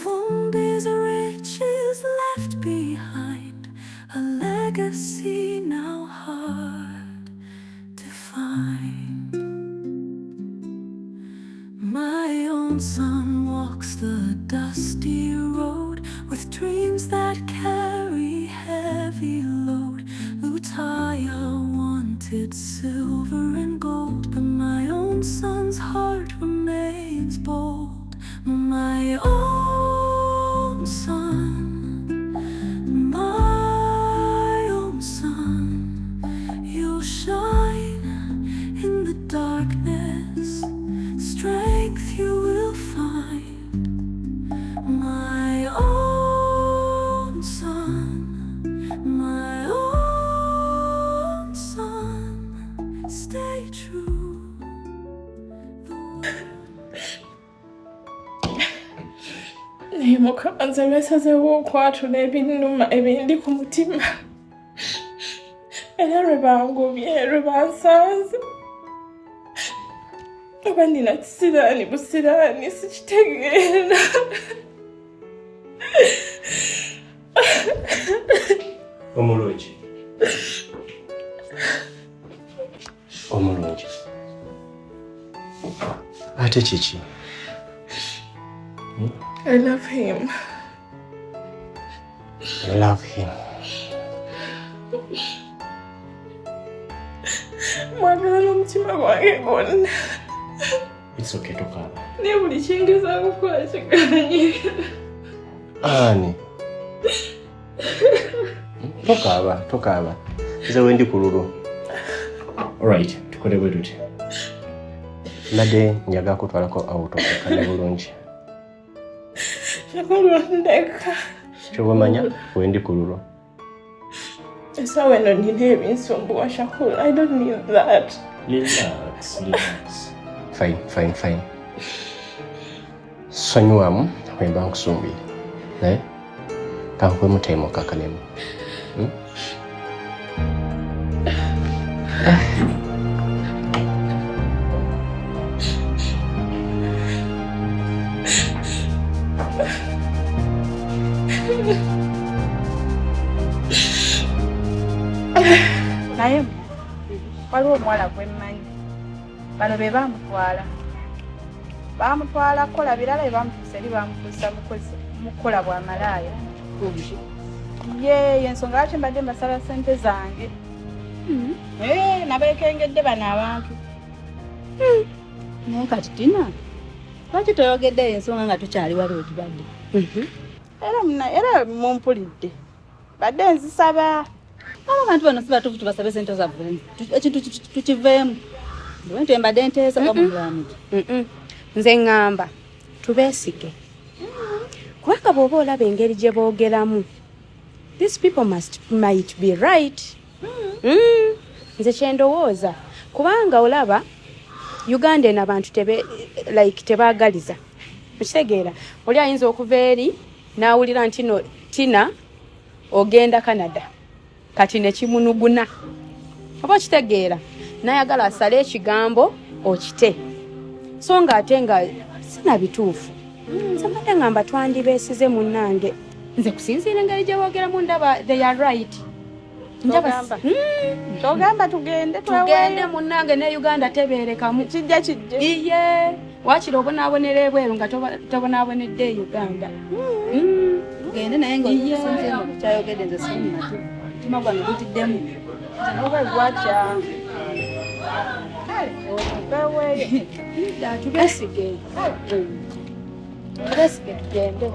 Kivumbi's riches left behind, a legacy now hard to find. My own son walks the dusty road with dreams that carry heavy load. Lutaya wanted silver and gold, but my own son's heart remains bold. My own son, my own son, you'll shine in the darkness, strength you will find. My own son, my own son, stay true. The world. Naye Mukama, nze lwesazeewo okwatula ebinnuma ebindi ku mutima, era lwe bangobye, lwe bansanze, oba nina kisiraani busiraani, sikitegeera. Omulungi, omulungi, ate kiki? I love him. I love him. Mwagala n'omutima gwange gwonna. It's okay, tokaaba. Naye buli kyengezaako kukola kiganye. Ani? Tokaaba, tokaaba. Nze wendi ku lulwo. Alright, tukole bwe tuti. Mbadde njagala kutwalako out okukane bulungi. Shakulondeka. Kyoba omanya, wendi ku lulwo. Essaawa eno nina ebinsumbuwa, Shakul. I don't need that. Relax, relax. Fine, fine, fine. Sonyiwamu bwe mba nkusumbuye. Naye kankuwemu time okakkanemu. Naye waliwo omuwala gwe mmanyi, bano be baamutwala, baamutwala kukola birala, bye bamutuusa eri bamutuusa mukozi mukukola bwa malaaya. Ye yensonga lwaki mbadde mbasaba ssente zange. Eh, nabeekengedde bano abantu. Naye kati Tina, lwaki toyogeddeyo ensonga nga tukyali wali wetubadde? Era muna, era mumpulidde, badde nzisaba. Aba abantu bano si batuufu, tubasabe sente zaffe, ekintu tukiveemu. Bwe mbadde nteesa oba mulamuti. Nze ŋŋamba tubeesige, kubanga bw'oba olaba engeri gye boogeramu, these people might be right. Nze kyendowooza, kubanga olaba Uganda eno abantu tebe, like tebaagaliza, okitegeera? Oli ayinza okuva eri n'awulira nti no Tina ogenda Canada, kati nekimunuguna, oba okitegeera, nayagala asale ekigambo okite, so nga ate nga sina bituufu. Nze mbadde ngamba twandibeesize, munnange. Nze kusinziira engeri gye boogeramu, ndaba they are right. Ndaba Togamba. Togamba tugende? Tugende munnange, ne Uganda tebeerekamu. Kijja kijje. Iye, wakiri obonaabonera ebweru nga tobonaabonedde e Uganda. Tugende, naye nga okusinziira ku kyayogedde, nze siri mumatu, omutima gwange gutiddemu. Oba gwakya. Kale, tweweeyo. Dda, tubesige, tubesige, tugende.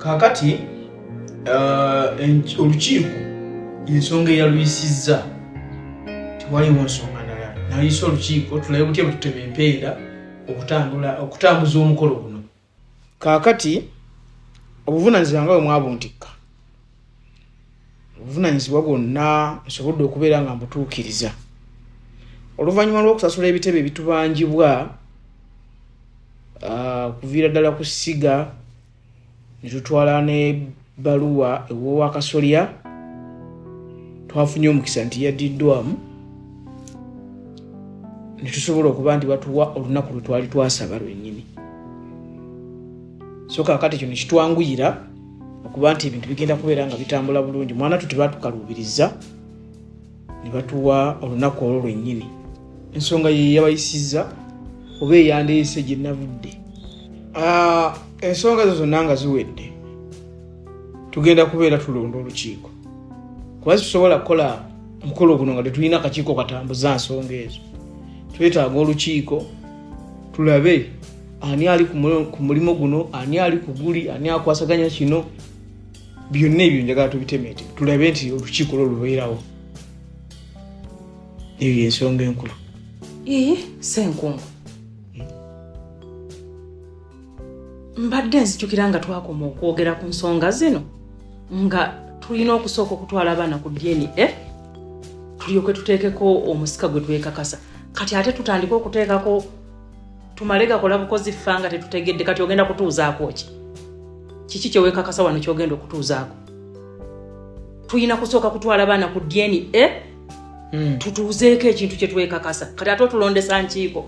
Kaakati olukiiko ensonga eyaluyisizza, tewaliwo nsonga ndala. Naluyisa olukiiko tulabe butya bwe tutema empeera okutambuza omukolo guno. Kaakati Obuvunaanyizibwa nga bwe mwabuntikka, obuvunaanyizibwa bwonna nsobodde okubeera nga mbutuukiriza. Oluvannyuma lw'okusasula ebitebe ebitubanjibwa okuviira ddala ku ssiga ne tutwala n'ebbaluwa ew'owakasolya, twafunye omukisa nti yaddiddwamu ne tusobola okuba nti batuwa olunaku lwe twali twasaba lwennyini. So kaakati kino kitwanguyira okuba nti ebintu bigenda kubeera nga bitambula bulungi. Mwana tu tebatukaluubiriza ne batuwa olunaku olwo lwennyini. Ensonga ye yabayisizza oba eyandeese gye navudde. Ensonga ezo zonna nga ziwedde, tugenda kubeera tulonda olukiiko, kuba situsobola kukola mukolo guno nga tetulina kakiiko katambuza nsonga ezo. Twetaaga olukiiko tulabe ani ali ku mulimu guno, ani ali ku guli, ani akwasaganya kino. Byonna ebyo njagala tubitemete, tulabe nti olukiiko lwo lubeerawo. Eyo yensonga enkulu. Ee, Ssenkungu, mbadde nzijukira nga twakoma okwogera ku nsonga zino nga tulina okusooka okutwala abaana ku DNA tulyoke tuteekeko omusika gwe twekakasa. Kati ate tutandike okuteekako tumale gakola bukozi ffa nga tetutegedde. Kati ogenda kutuuzaako ki? Kiki kyewekakasa wano kyogenda okutuuzaako? Tulina kusooka kutwala baana ku DNA tutuuzeeko ekintu kye twekakasa. Kati ate otulondesa nkiiko,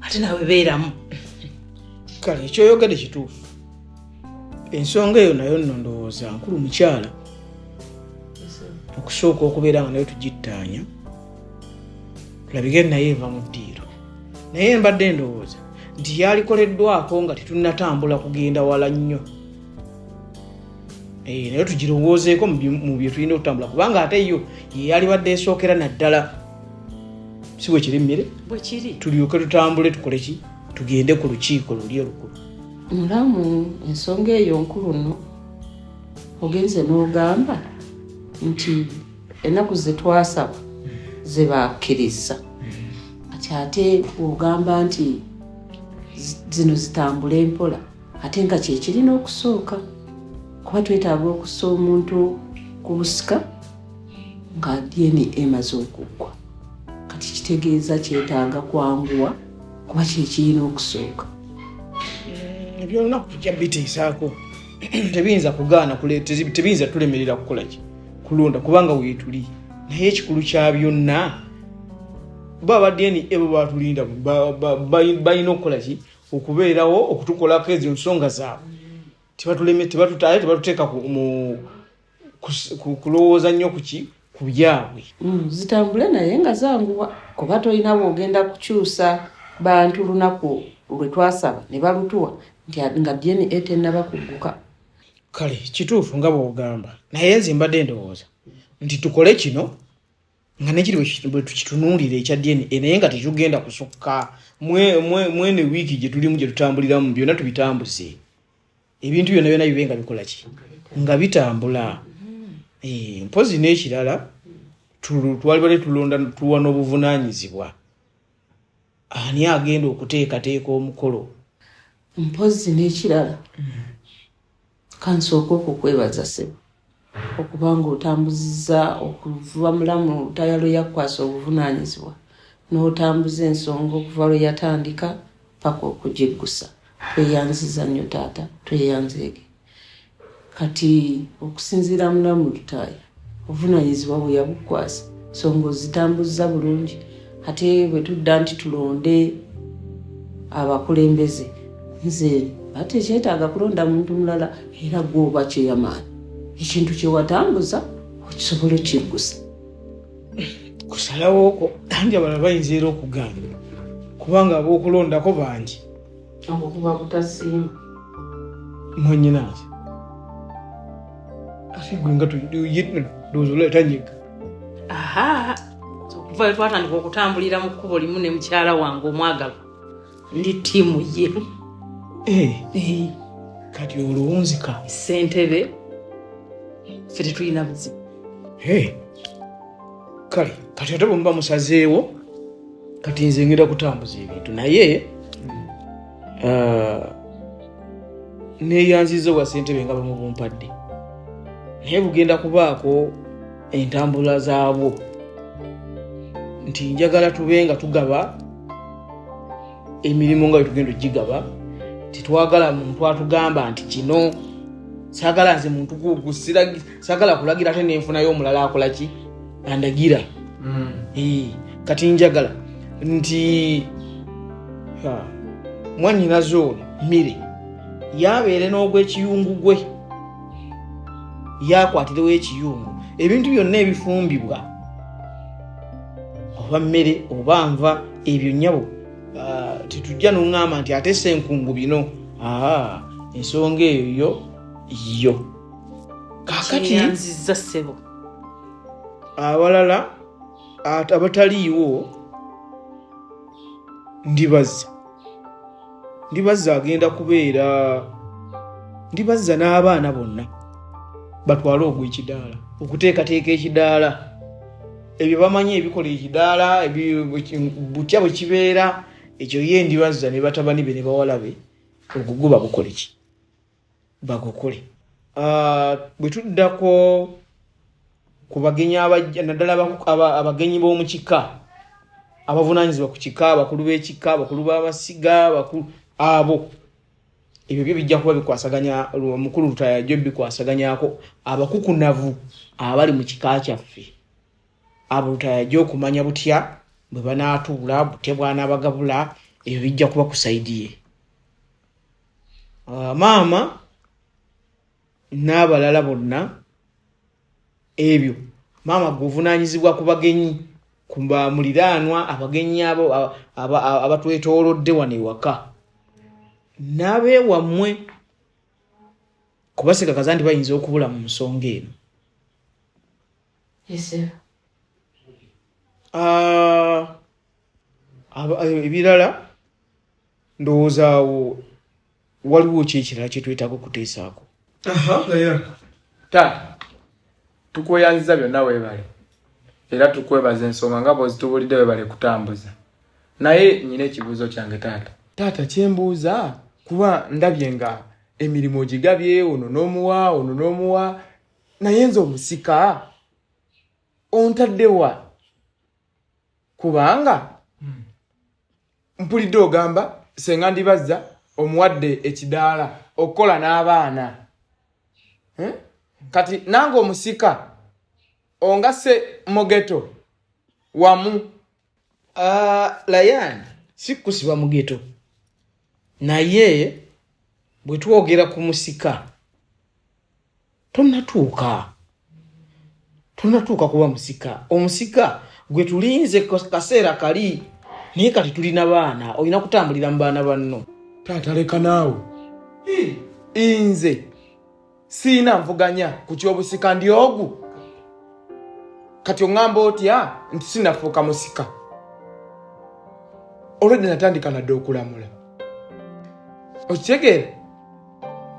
ate nawe beeramu. Kale ekyoyogedde kituufu. Ensonga eyo nayo nno ndowooza nkulu, mukyala, okusooka okubeera nga nayo tugittaanya tulabike naye eva mu ddiiro. Naye mbadde ndowooza nti yalikoleddwako nga tetunnatambula kugenda wala nnyo. Naye tugirowoozeeko mu bye tulina okutambula, kubanga ate yo ye yalibadde esookera naddala, si bwe kiri mmire? Bwe kiri. Tulyoke tutambule tukole ki, tugende ku lukiiko luli olukulu. Mulamu, ensonga eyo nkulu nno. Ogenze n'ogamba nti ennaku ze twasaba ze bakkiriza, kati ate ogamba nti zino zitambule mpola, ate nga kyekirina okusooka, kuba twetaaga okussa omuntu ku busika nga DNA emaze okuggwa. Kati kitegeeza kyetaaga kwanguwa, kuba kyekirina okusooka. Ebyolunaku tujja biteesaako, tebiyinza kugaana, tebiyinza tulemerera kukola ki, kulonda, kubanga weetuli. Naye ekikulu kya byonna, bo aba DNA bo batulinda, balina okukola ki, okubeerawo okutukolako ezo ensonga zaabwe. Tebatuleme, tebatutaye, tebatuteeka kulowooza nnyo kuki, ku byabwe. Zitambule naye nga zanguwa, kuba tolina bwogenda kukyusa bantu lunaku lwe twasaba ne balutuwa nti nga DNA tennaba kugguka. Kale kituufu nga bw'ogamba, naye nze mbadde ndowooza nti tukole kino nga nekiri bwe tukitunuulira ekya DNA, naye nga tekigenda kusukka mwene wiiki gye tulimu, gye tutambuliramu. Byonna tubitambuze, ebintu byonna byonna bibe nga bikola ki, nga bitambula. Mpozi n'ekirala, twali bale tulonda, tuwa n'obuvunaanyizibwa ani agenda okuteekateeka omukolo. Mpozi n'ekirala, kansooka okukwebaza ssebo okuba nga otambuzizza okuva Mulamu Lutaaya lwe yakkwasa obuvunaanyizibwa, n'otambuza ensonga okuva lwe yatandika paka okugiggusa. Tweyanziza nnyo taata, tweyanzeege. Kati okusinziira Mulamu Lutaaya obuvunaanyizibwa bwe yabukwasa, nsonga ozitambuzza bulungi. Ate bwe tudda nti tulonde abakulembeze, nze ate kyetaaga kulonda muntu mulala, era gwe oba kyeyamaani ekintu kyewatambuza okisobola okiggusa. Kusalawo okwo anti abalala bayinza era okugaana, kubanga ab'okulondako bangi. Obwo buba butasiima. Mwanyinaze, ate gwe nga ndowooza tanyiga. Aha, okuva lwe twatandika okutambulira mu kkubo limu ne mukyala wange omwagalwa, ndi ttiimu ye. Kati olowunzika. Ssentebe, ffe tetulina buzibu. Kale kati ate bwemuba musazeewo, kati nze ngenda kutambuza ebintu, naye Neeyanzizza obwa ssentebe nga bwe mubumpadde, naye bugenda kubaako entambula zaabwo, nti njagala tube nga tugaba emirimu nga bwe tugenda okugigaba. Tetwagala muntu atugamba nti kino saagala, nze muntu saagala kulagira ate nenfunayo omulala akola ki, andagira. Kati njagala nti mwanyinaze ono mmire yabeere n'ogw'ekiyungu gwe, yakwatirewo ekiyungu, ebintu byonna ebifumbibwa, oba mmere oba nva, ebyo nnyabo tetujja noŋŋamba nti ate senkungu bino. Ensonga eyo yo yo kakati Kyeyanzizza ssebo. Abalala abataliiwo, ndibazza agenda kubeera ndibazza n'abaana bonna batwale ogw'ekidaala, okuteekateeka ekidaala, ebyo bamanyi ebikola ekidaala, butya bwe kibeera. Ekyo ye ndibazza ne batabani be ne bawala be, ogwo guba gukole ki, bagukole. Bwe tuddako ku bagenyi abajja, naddala abagenyi b'omu kika, abavunaanyizibwa ku kika, abakulu b'ekika, abakulu b'amasiga, abo, ebyo byo bijja kuba bikwasaganya omukulu Lutaaya, jjo bikwasaganyako abakukunavu abali mu kika kyaffe. Abo Lutaaya ajja okumanya butya bwe banaatuula, butya bw'anaabagabula, ebyo bijja kuba ku side ye. Maama n'abalala bonna, ebyo maama gwe ovunaanyizibwa ku bagenyi, ku bamuliraanwa, abagenyi abo abatwetoolodde wano ewaka n'abeewammwe, kubasigakaza nti bayinza okubula mu nsonga eno. Ebirala ndowooza awo waliwo ki ekirala kyetwetaaga okuteesaako? Taata, tukweyanziza byonna, weebale, era tukwebaza ensonga nga bw'ozitubulidde, weebale kutambuza. Naye nyina ekibuuzo kyange, taata. Taata, kyembuuza, kuba ndabye nga emirimu ogigabye, ono n'omuwa, ono n'omuwa, naye nze omusika ontaddewa? Kubanga mpulidde ogamba senga ndibazza omuwadde ekidaala okukola n'abaana. Eh? Kati nange omusika ongase mugeto wamu? Layan, si kusiba mugeto, naye bwe twogera ku musika, tonnatuuka kuba musika. Omusika gwe tulinze kaseera kali, naye kati tulina baana, olina kutambulira mu baana banno. Taata, leka naawe, nze siina nvuganya ku kyobusika, ndi ogu. Kati oŋŋamba otya nti sinafuuka musika? Olwedde natandika nadde okulamula, okitegeera?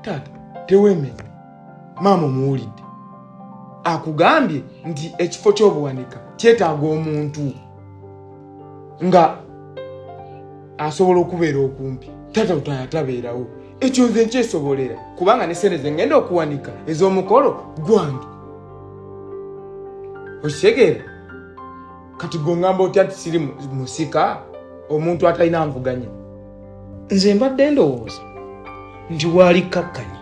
Taata, teweemenya. Maama omuwulidde akugambye nti ekifo ky'obuwanika kyetaaga omuntu nga asobola okubeera okumpi. Taata, Lutaaya tabeerawo, ekyo nze nkyesobolera, kubanga ne sente ze ngenda okuwanika ez'omukolo gwange, okitegeera? Kati gwe ongamba otya nti siri musika, omuntu atalina nvuganya? Nze mbadde ndowooza nti waali kkakkanye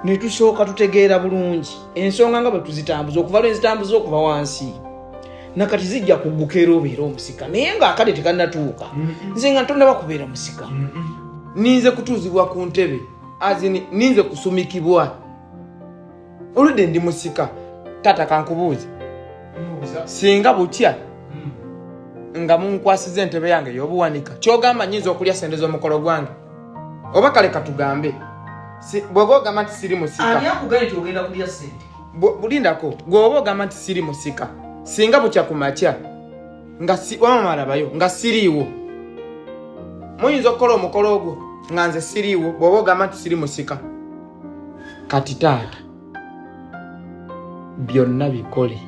ne tusooka tutegeera bulungi ensonga nga bwe tuzitambuza, okuva lwe nzitambuza okuva wansi nakati zijja kugguka era obeera omusika, naye ng'akadde tekannatuuka, nze nga ntonnaba kubeera musika. Ninze kutuuzibwa ku ntebe azini, ninze kusumikibwa, olwedde ndi musika. Taata, kankubuuze, singa butya nga munkwasiza entebe yange ey'obuwanika, kyogamba nyinza okulya sente z'omukolo gwange? Oba kale katugambe bw'oba ogamba nti siri musika. Ani akugambye nti ogenda kulya sente? Bulindako, gwe oba ogamba nti siri musika, singa bukya ku makya nga wamamalabayo nga siriiwo, muyinza okukola omukolo ogwo nga nze siriiwo, bw'oba ogamba nti siri musika? Kati taata, byonna bikole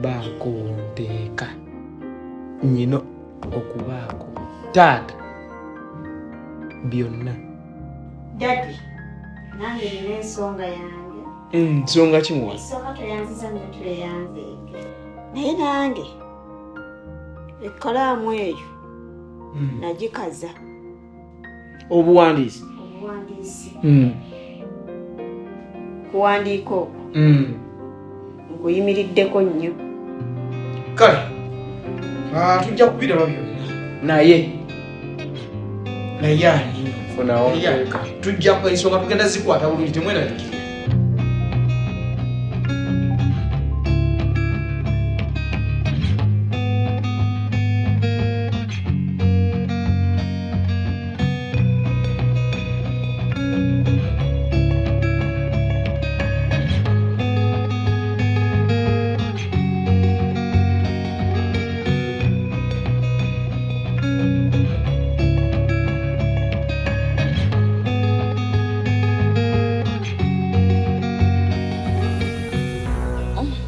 baako wonteeka, nyina okubaako. Taata, byonna. Daddy, nange nina ensonga yange. Nsonga ki muwala? Esooka tweyanziza nnyo tweyanzeege. Naye nange ekkalaamu eyo nagikaza. Obuwandiisi? Obuwandiisi. Kuwandiika okwo nkuyimiriddeko nnyo. Kale tujja kubiraba byonna, naye ani tujja ensonga tugenda zikwata bulungi, temweraliikirira.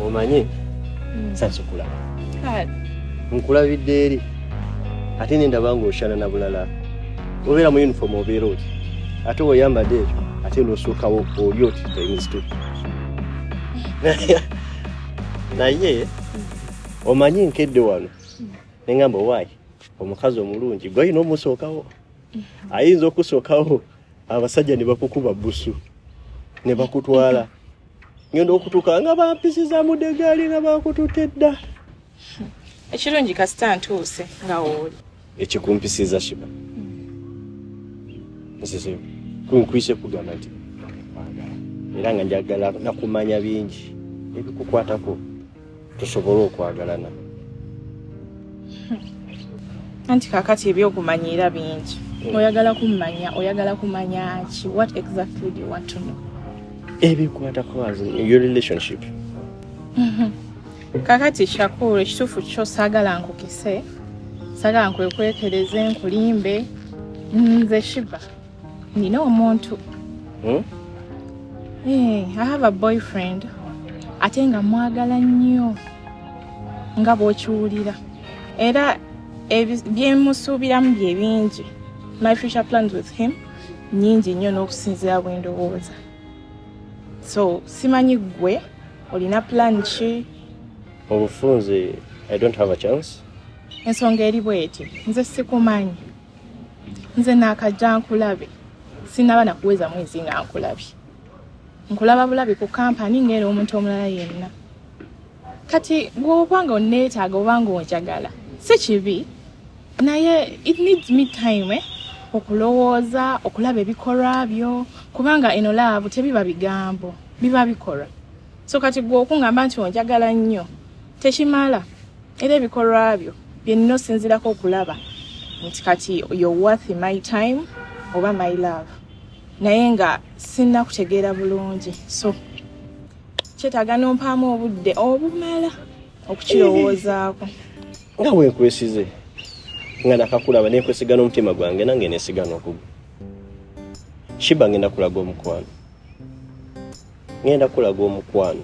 Omanyi nsanyuse okulaba, nkulabidde eri ate nendaba nga oshana na bulala. Obeera mu uniform, obeera oti, ate weoyambadde ekyo ate nosuukawo oli oti times two. Naye omanyi nkedde wano neŋŋamba, owaayi omukazi omulungi gwalina omusookawo, ayinza okusookawo abasajja ne bakukuba busu ne bakutwala. Ngenda okutuuka nga bampisiza mu ddegaali nga bakututte dda. Ekirungi kasita ntuuse nga wooli. Ekikumpisiza Shiba, nzize kunkwise kugamba nti nkwagala era nga njagala nakumanya bingi ebikukwatako tusobole okwagalana. Anti kakati ebyokumanyiira bingi. Oyagala kummanya, oyagala kumanya ki? What exactly do you want to know? Ebikwatako as in your relationship. Kakati Shakur, ekituufu kyo saagala nkukise, saagala nkwekwekereze nkulimbe. Nze Shiba nina omuntu. Eh, I have a boyfriend ate nga mwagala nnyo nga bw'okiwulira, era byemusuubiramu bye bingi. My future plans with him nyingi nnyo n'okusinziira bwe ndowooza. So simanyi ggwe olina plan ki? Obufunze, I don't have a chance. Ensonga eri bweti, nze sikumanyi, nze naakajja nkulabe, sinaba nakuweza mwezi nga nkulabye. Nkulaba bulabi ku kampani ng'era omuntu omulala yenna. Kati bw'oba nga onneetaaga oba nga onjagala si kibi, naye it needs me time, eh? Okulowooza, okulaba ebikolwa byo, kubanga eno love tebiba bigambo, biba bikolwa. So kati gwe okungamba nti onjagala nnyo tekimala, era ebikolwa byo byenina osinziirako okulaba nti kati you're worth my time oba my love, naye nga sinnakutegeera bulungi, so kyetaaga nompaamu obudde obumala okukirowoozaako. Nga bwenkwesize nga nakakulaba, nenkwesiga n'omutima gwange, nange nesiga n'okugu. Shiba, ngenda kulaga omukwano, ngenda kulaga omukwano,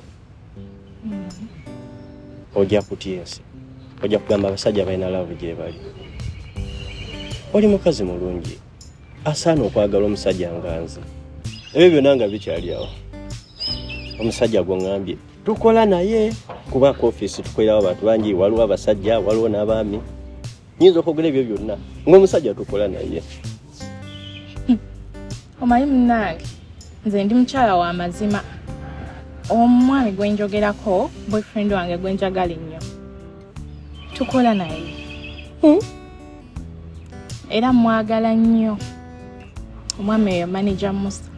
ojja kutya ensi, ojja kugamba abasajja balina love gye bali. Oli mukazi mulungi asaana okwagala omusajja nga nze. Ebyo byonna nga bikyali awo, omusajja gwoŋŋambye tukola naye, kuba ku ofiisi tukolerawo abantu bangi, waliwo abasajja, waliwo n'abaami. Nyinza okwogera ebyo byonna ng'omusajja tukola naye. Omanyi munnange, nze ndi mukyala wa mazima. Omwami gwe njogerako, boyfriend wange gwe njagala ennyo, tukola naye era mwagala nnyo. Omwami oyo manager Musa.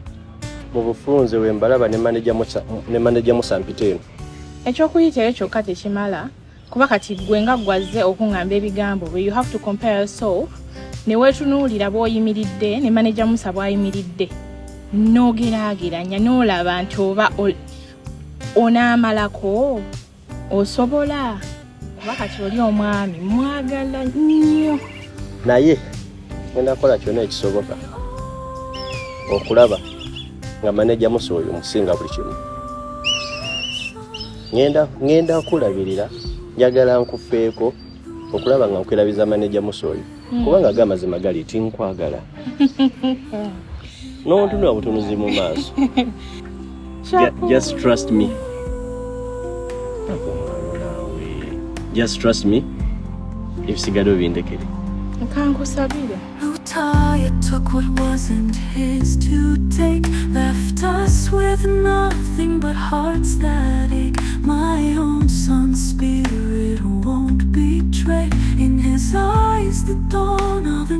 Mu bufunze we mbalaba ne manager Musa, ne manager Musa mpita eno. Ekyokuyitayo kyokka tekimala, kuba kati gwe nga gwazze okuŋŋamba ebigambo bwe, you have to compare yourself ne weetunuulira bw'oyimiridde ne manager Musa bw'ayimiridde, n'ogeraageranya n'olaba nti oba onaamalako osobola, kuba kati oli omwami mwagala nnyo. Naye ngenda kukola kyonna ekisoboka okulaba nga maneja Musa oyo musinga buli kimu. Ngenda kulabirira, njagala nkufeeko okulaba nga nkwerabiza maneja Musa oyo, kubanga ga amazima gali ti nkwagala. N'ontunula butunuzi mu maaso. Just trust me. Just trust me. Ebisigadde obindekere. Nkankusabire. Lutaya took what wasn't his to take, left us with nothing but hearts that ache. My own son's spirit won't betray. In his eyes, the dawn of a